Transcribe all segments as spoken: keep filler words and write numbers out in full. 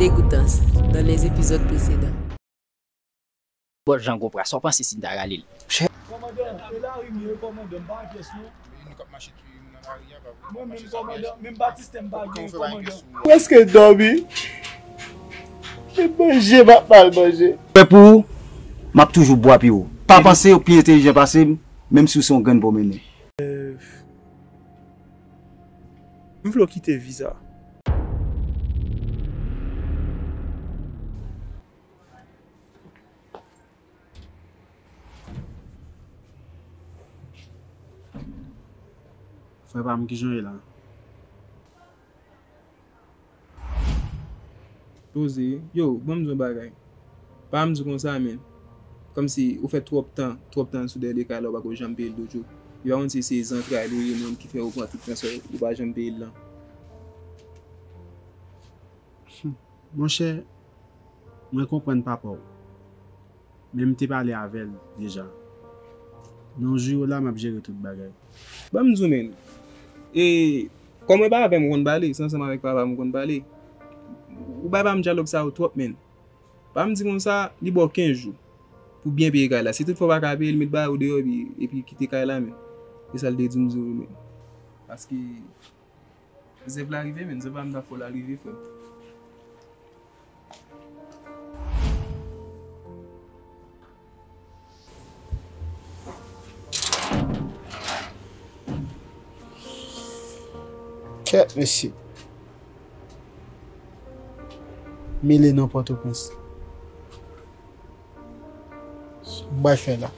Dégoûtance, dans les épisodes précédents. Bòs Jan Gwo Pra, sa w panse si n ta rale l? Kòmandan, e lari m ye wi kòmandan, m pa gen pyès non. Men nou k ap mache touye moun nan lari a, pa vre? Mwen menm kòmandan, menm batistè m pa gen wi kòmandan. Prèske dòmi. E manje m ap mal manje. Frè pou ou, m ap toujou bò api ou. Pa panse ou pi entèlijan pase m, menm si w se yon grenn pwomennen. M vle w kite vi sa. Frè pa m, kijan w ye la? Poze. Yo, ban m di w yon bagay. Pa janm di konsa, menn. Kòmsi ou fè twòp tan, twòp tan sou dèyè de kay la, ou pako janm peye l toujou. Li pa konn si se zantray li ou menm ki fè ou pran tout tan sa, ou pa janm peye l lan. Monchè, mwen konprann papa w. Men m te pale avè l deja. Nan yon jou yo la, m ap jere tout bagay. Ban m di w, menn. E, kòm mwen pa avè m ou konn pale, se ansanm avèk papa m ou konn pale. Ou bay pa m dyalòg sa yo twòp, menn. Pa m di konsa, li ba w kenz jou pou byen peye kay la. Si toutfwa w pa ka peye l, met bagay ou deyò epi, epi kite kay la, menn. Se sa l te di m di w, menn. Paske zèv la rive, menn. Zèv la m t ap fè w la rive, frè m. Kèt mesye. Mele nan Pòtoprens. M bay fè la.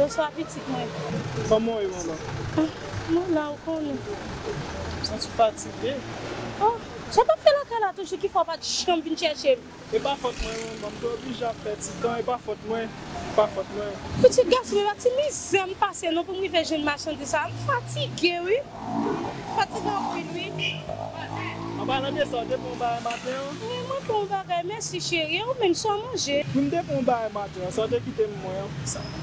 Bonswa pitit mwen. Kòman w ye manman? Mwen la, ou konnen. M santi w fatige. Oh, sa w t ap fè lakay la toujou ki fè w pa t janm vin chèche m? E pa fòt mwen manman, m te oblije ap fè ti tan, e pa fòt mwen, e pa fòt mwen. Pitit gason, men pa ti mizè m pase non pou m rive jwenn machandiz sa, m fatige wi. Fatige anpil wi. An palan de sa, w te pran yon bagay maten an? Wi, mwen pran yon bagay, mèsi cheri. E ou menm, sa w manje? Wi, m te pran yon bagay maten an, sa w te kite m mwen an.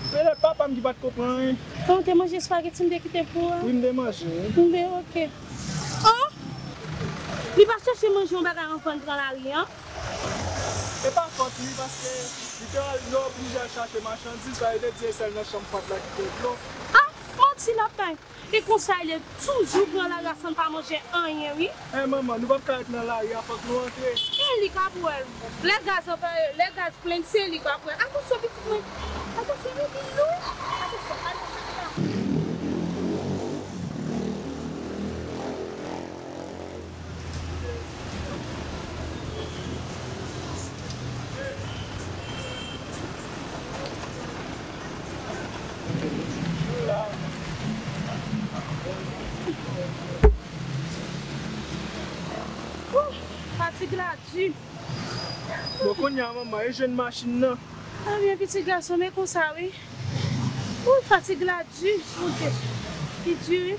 Petèt papa m ki pa t ko pran anyen. An, w te manje espageti m te kite pou ou a? Wi, m te manje wi. M te oke. Oh! Li pa chèche manje yon bagay anvan l pran lari an? E pa fòt li, paske li te al, li oblije al chache machandiz, sa vle di e sèl nan chanm fwat la ki gen dlo. Ah! Manti l ap bay. E konsa l ye, toujou pran lari a san l pa manje anyen wi. Eh manman, nou p ap ka ret nan lari a, fòk nou antre. E li k ap wè l. Lè gaz anvaye, lè gaz plen, se li k ap wè l. Atansyon pitit mwen. Atansyon, wi, li lou. Atansyon, ale, ale la. Ouh, fatig la di. Bon, kounye a manman, e jwenn machin nan? Ebyen pitit gason, men konsa wi. Ouh, fatig la di, Bondye. Li di wi.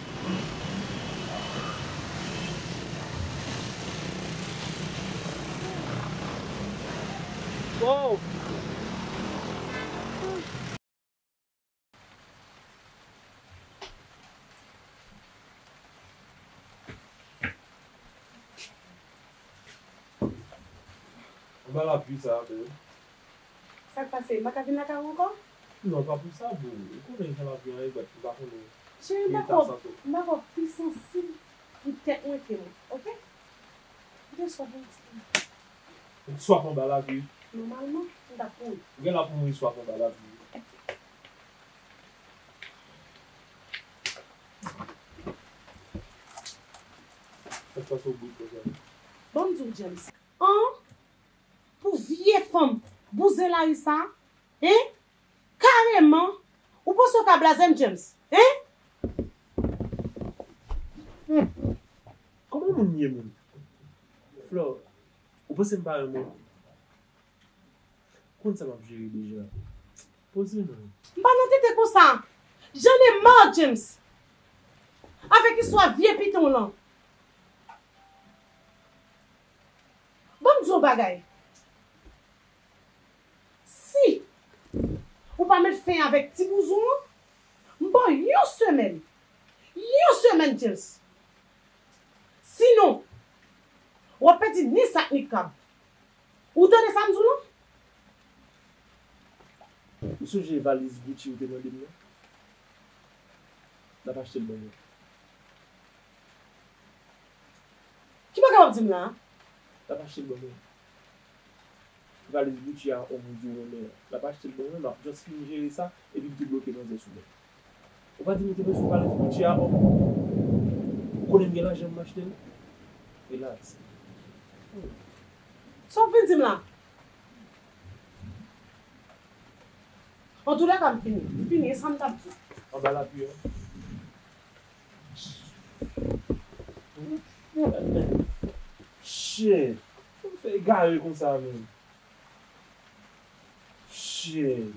Wow! Anba lapli sa a tou. Sa k pase? M pa ka vin lakay ou ankò? Non, pa pou sa, boo. Ou konnen jan lavi an ye, but m pa konnen. Cheri, m pa kwè w pi sansib pou tèt mwen ke mwen, oke? M te swaf yon ti. Ou swaf anba lavi? Nòmalman, m t ap mouri. Ou genlè ap mouri swaf anba lavi. Ban m di w, James. An, pou vye fanm bouzen lari sa, en? Kareman, ou panse w ka blaze m, James? En? Kòman moun ye menm? Flò, ou panse m pa renmen w? Konn sa m ap jere deja. Poze non. M pa nan tete konsa. J'en ai marre, James. Avèk istwa vye piton w lan. Ban m di w yon bagay. Si ou pa met fen avèk ti bouzou an, m ba w yon semèn. Yon semèn, James. Sinon, w ap pèdi ni sak ni krab. Ou tande sa m di w lan? Ou sonje valiz Gucci ou te mande m nan? N ap achte l ban mwen. Ki bagay w ap di m la a? N ap achte l ban mwen. Valiz Gucci a, ou di w renmen an. N ap achte l ban mwen, m ap just fin jere sa, epi m tou bloke manzè sou mwen. Ou pa di m ou te bezwen valiz Gucci a, ou konnen m gen lajan m achte l? Relax. Sa w ap vin di m la? Antoulèka, m fini. M fini, e sa m t ap di w. Anba lapli an. Shit! Fò m fè egare konsa menm. Shit!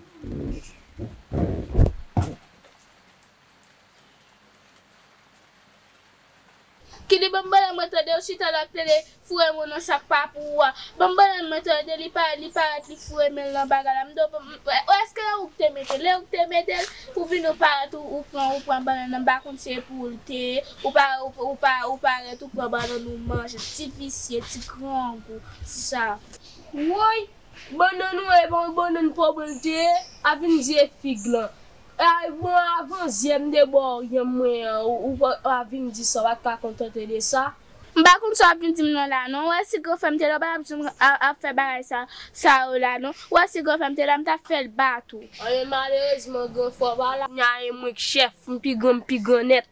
Kili, ban m banan mwen tande, ou chita la ap plede foure men w nan sak pa pou ou a. Ban m banan mwen tande, li pa, li parèt, li foure men l nan bagay la. M do, m, m, w, èske e ou k te mete l? E ou k te mete l? Ou vin ou parèt, ou, ou pran, ou pran banan nan, m pa konn si e pou ou l te ye. Ou pa, ou, ou pa, ou parèt, ou pran banan ou manje. Ti visye, ti grangou, sa. Woy! Bannann ou e pa yon bannann pòm te ye, a vin di e fig lan. Ay, bon, avan zyè m te ba w yanm mwen an, ou, ou, ou a vin di sa, w pa t ka kontante de sa? M pa konn sa w ap vin di m nan la, non. Ou wè si gran frè m te la, w pa t ap janm a, ap fè bagay sa, sa yo la, non. Ou wè si gran frè m te la, m t ap fè l bat ou. Anyen, malerezman, gran frè w pa la. Nya e mwen k chèf, m pi gran, m pi gran nèt.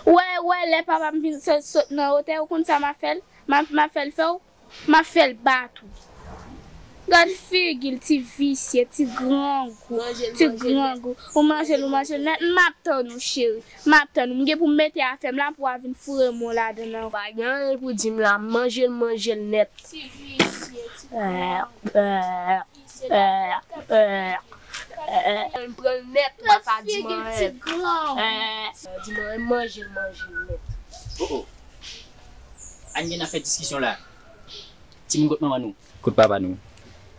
Ou wè, ou wè, lè papa m vin sot, sot nan wotè, ou konn sa m ap fè l? M ap, m ap fè l fè w? M ap fè l bat ou. Gad figi l, ti visye, ti grangou, ti grangou. Ou manje l, ou manje l nèt. M ap tann ou, cheri. M ap tann ou. M gen pou m mete afè m la pou w a vin foure men w ladan l ankò. Pa gen anyen pou di m la. M manje l, manje l nèt. Ti visye, ti grangou. M pran l nèt, ou pa ka di m anyen. Di m anyen, manje l, manje l nèt. Oh, oh. Ann gen nan fè diskisyon la. Timoun, kot manman nou? Kot papa nou?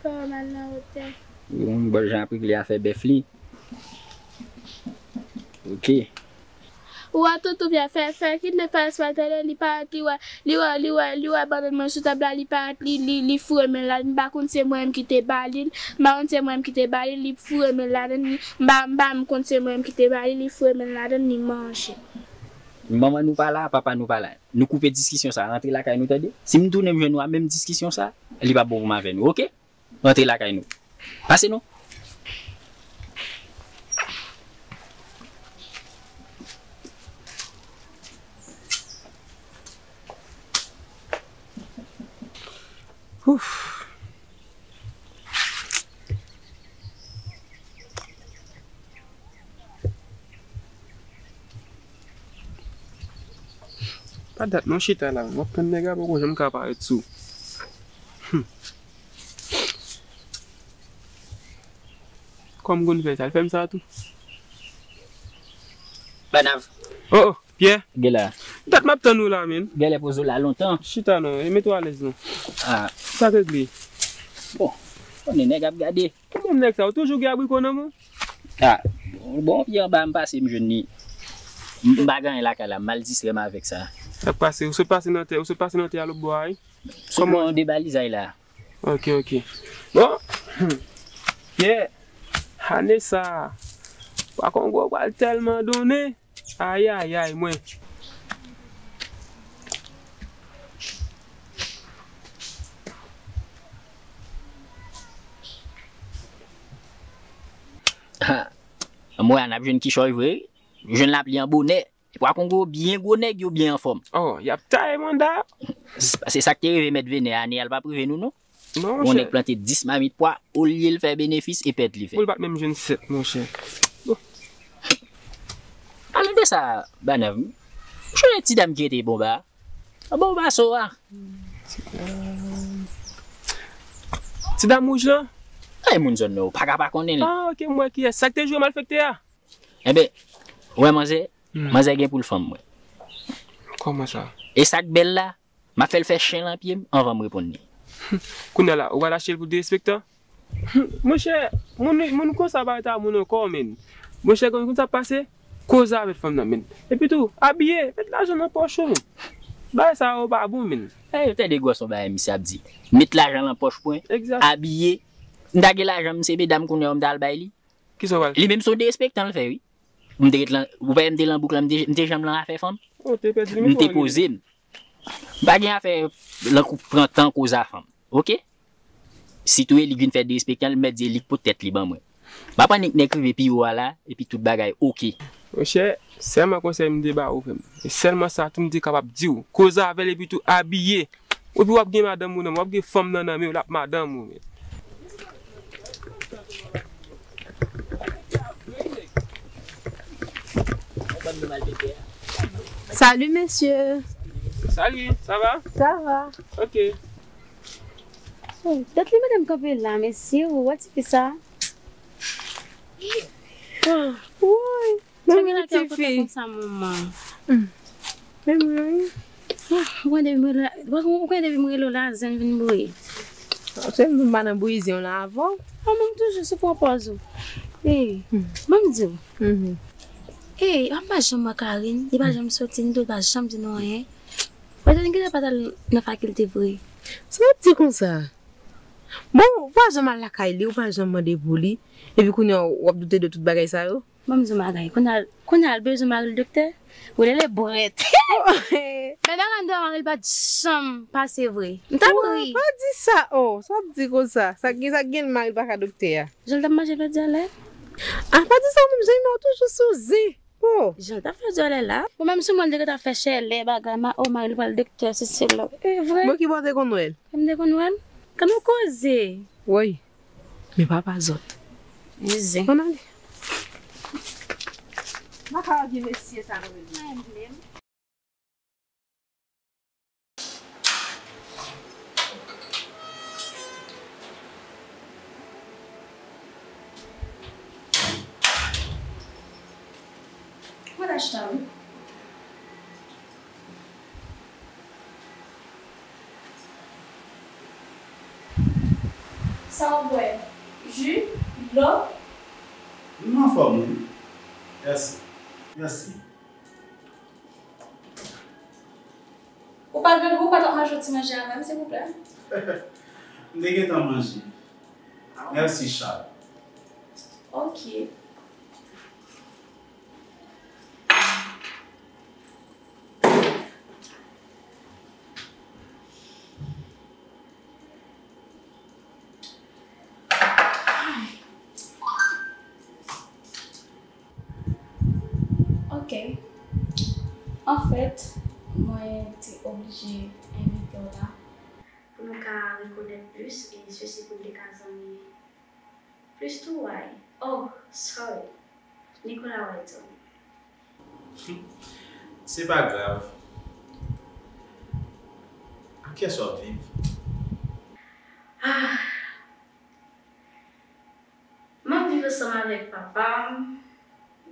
Papa m al nan wotè. Yon bòl jan ap regle afè bèf li. Ok. Ou wè tonton Pyè fè, fè kidnapè fè espatèl, li parèt, li wè, li wè, li wè, li wè bannann mwen sou tab la, li parèt, li, li, li foure men l ladan, m pa konn se mwen menm ki te ba li l, m pa konn se mwen menm ki te ba li l, li foure men l ladan, li, m pa, m pa konn se mwen menm ki te ba li l, li foure men l ladan, li manje. Manman nou pa la, papa nou pa la. Nou koupe diskisyon sa, rantre lakay nou, tande? Si m tounen m jwenn nou a menm diskisyon sa, li p ap bon pou m avè nou, ok? Rantre lakay nou. Pase non. Ouf. Pa dat non chita la, m ap tann nèg la poko janm ka parèt sou. Hmm. Kòm konn fè sa, l fè m sa tou. Banav. Oh, oh, Pyè. Gèlè. Dat m ap tann ou la, men. Gèlè poze w la lontan. Chita non, e mete w alèz non. Ah. Sa k regle? Bon, konnen nèg ap gade. Ki menm nèg sa, ou toujou gen abriko nan men w? Ah, bon, bon, Pyè anba m pase m jwenn li. M, m pa gen anyen lakay la, m al distrè m avèk sa. Sa k pase? Ou sot pase nan tè, ou sot pase nan tè a lòtbò a, wi? Sot bò yon debalizay la. Ok, ok. Bon. Yeah, ane sa, Pwa Kongo pral tèlman donnen. Ayayay, mwen. Ha, mwen, n ap jwenn kichòy vre. Jwenn lapli an bonè. Pwa Kongo byen gwo nèg, yo byen anfòm. Oh, y ap taye manda. Se sa k te rive mèt Venè ane a, l p ap rive nou, non. Non, yon nèg plante dis mamit pwa, olye l fè benefis, e pèd li fè. Pou l pa t menm jwenn sèt, monchè. Bon. Pale de sa, Banav, m sonje ti dam ki rete Bonba a. Bonba so a. Ti dam wouj lan? Ay, moun zòn nan, ou pa ka pa konnen l. Ah, ok, m wè kiyès. Sa k te jwe malfektè a? Enben, ou wè manzè, manzè gen pou l fanm mwen. Kòman sa? E sa k bèl la, m ap fè l fè chen lan pye m anvan m reponn li. Kounye a la, ou pral achte l pou derespektan? Monchè, moun, moun konsa pa rete a moun ankò, men. Monchè, konn, konn sa k pase? Koze avèk fanm nan, men. Epi tou, abiye, met lajan nan pòch ou, men. Bagay sa yo pa bon, men. Ey, ou tande gwòs yon bagay misye ap di. Met lajan nan pòch mwen, abiye. M ta gen lajan, m se medam kounye a, m ta al bay li. Kisa w pral fè? Li menm se yon derespektan l fè, wi. M te ret lan, ou pa wè m te lan bouk lan, m te, m te janm lan afè fanm. Oh, te pèdi mikwo a. M te poze m. M pa gen afè lan kou pran tan koze a fanm. Ok? Sitou e li k vin fè derespektan l, m mèt di e li k pot tèt li ban mwen. M ap annik nèg rive pi wo a la, epi tout bagay ok. Monchè, sèlman konsèy m te ba ou, frè m. E sèlman sa tou m te kapab di w. Koze avè l epi tou abiye. Epi w ap gen madanm ou nan men w, w ap gen fanm nan nan men w, l ap madanm ou, men. Salut, monsieur. Salut, ça va? Ça va. Ok. Oh, dat li mete m kanpe la, mesye, ou wè tifi sa? Woy, men tifi. Konsa, manman. Men mwen, wi. Ah, ou konnen depi m rele, ou konnen depi m rele w la, zen vin bouyi. Se m pa nan bouyi zen la avè w. Ah, mwen toujou sou pran pòz ou. Ey, ban m di w. Ey, m pa janm wè Karine, li pa janm soti, ni tou li pa janm di nou anyen. Mwen te gentan pa t al nan fakilte vre. Sa w ap di konsa? Bon, ou pa janm al lakay li, ou pa janm mande pou li, epi kounye a w ap doute de tout bagay sa yo? Ban m di w bagay, kounye a, kounye a l bezwen mari l doktè, ou rele l brèt. Men bagay m te wè mari l pa t janm pase vre. M t ap ri. Pa di sa, oh, sa w ap di konsa? Sa k gen, sa k gen mari l pa ka doktè a? Jan l t ap mache fè dyalè. Ah, pa di sa, menm jan ou toujou sou zen. Oh. Jan l t ap fè dyòlè la. Bon, menm si mwen li te gentan fè chèlè bagay, ma, oh, mari l pral doktè, sesi sela. E vre. Bon, ki bò w te konn wè l? M te konn wè l. Kan nou koze. Woy. Men papa zòt. Jezi. Ann ale. M pa ka wè vye mesye sa nou menm. Mwen ta chita wi. Sa w bwè? Ji? Dlo? M anfòm wi. Mèsi. Mèsi. Ou pa t, ou pa t ap manje ti manje avè m, silvouplè? M te gentan manje. Mèsi, Chal. Ok. Ok. Anfèt, mwen te oblije envite w la pou nou ka rekonèt plis e sesi pou n te ka zanmi plis tou, why? Oh, sorry. Nicolas White. Se pa grav. Ak kiyès w ap viv? Ah. M ap viv ansanm avèk papa m.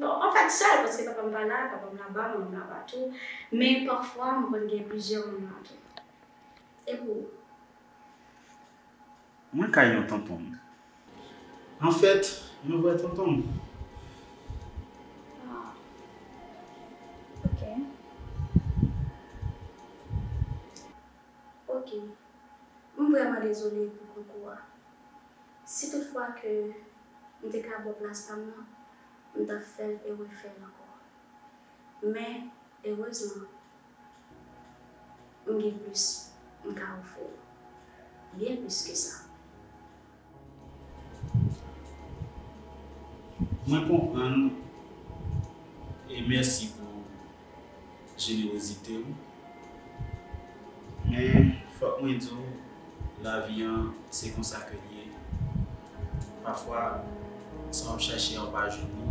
Bon, anfèt, sèl, paske papa m pa la, papa m laba, manman m laba tou. Men pafwa, m konn gen plizyè moun la tou. E pou ou? Mwen kay yon tonton m. Anfèt, yon vrè tonton m. Ah. Ok. Ok. M vrèman dezole pou koukou a. Si toutfwa ke M te ka ba w plas pa m nan, m t ap fè l e refè l ankò. Men, erezman, m gen plis m ka ofri w. Byen plis ke sa. Mwen konprann e mèsi pou jenerozite w. Men, fòk mwen di w, lavi an, se konsa ke l ye. Pafwa, sa w ap chache a, w pa jwenn li,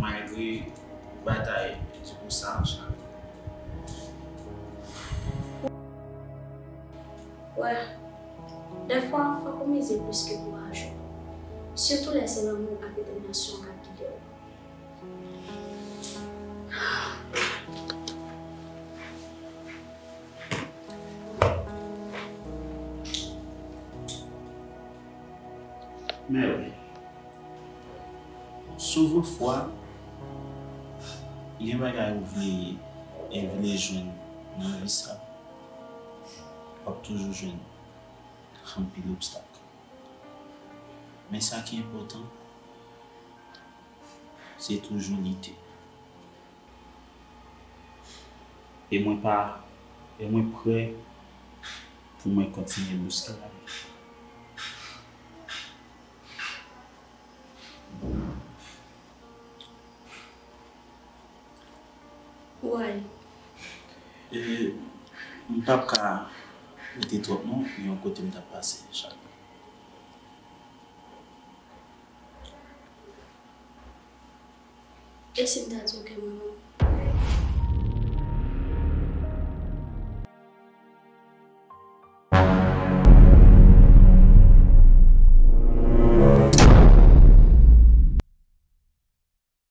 malgre w batay di pou sa chak jou. Wè, dèfwa, fòk ou mize plis ke kouraj ou. Sitou lè se lanmou ak detèminasyon w k ap gide w. Men wi, souvan fwa, gen bagay ou vle ye e vle jwenn nan vi sa, w ap toujou jwenn anpil obstak. Men sa ki enpòtan, se toujou lite. E mwen pa, e mwen prè pou mwen kontinye bouske lavi. Why? E m p ap ka rete twòp non, gen yon kote m t ap pase chak. E si m ta di w ke mwen menm,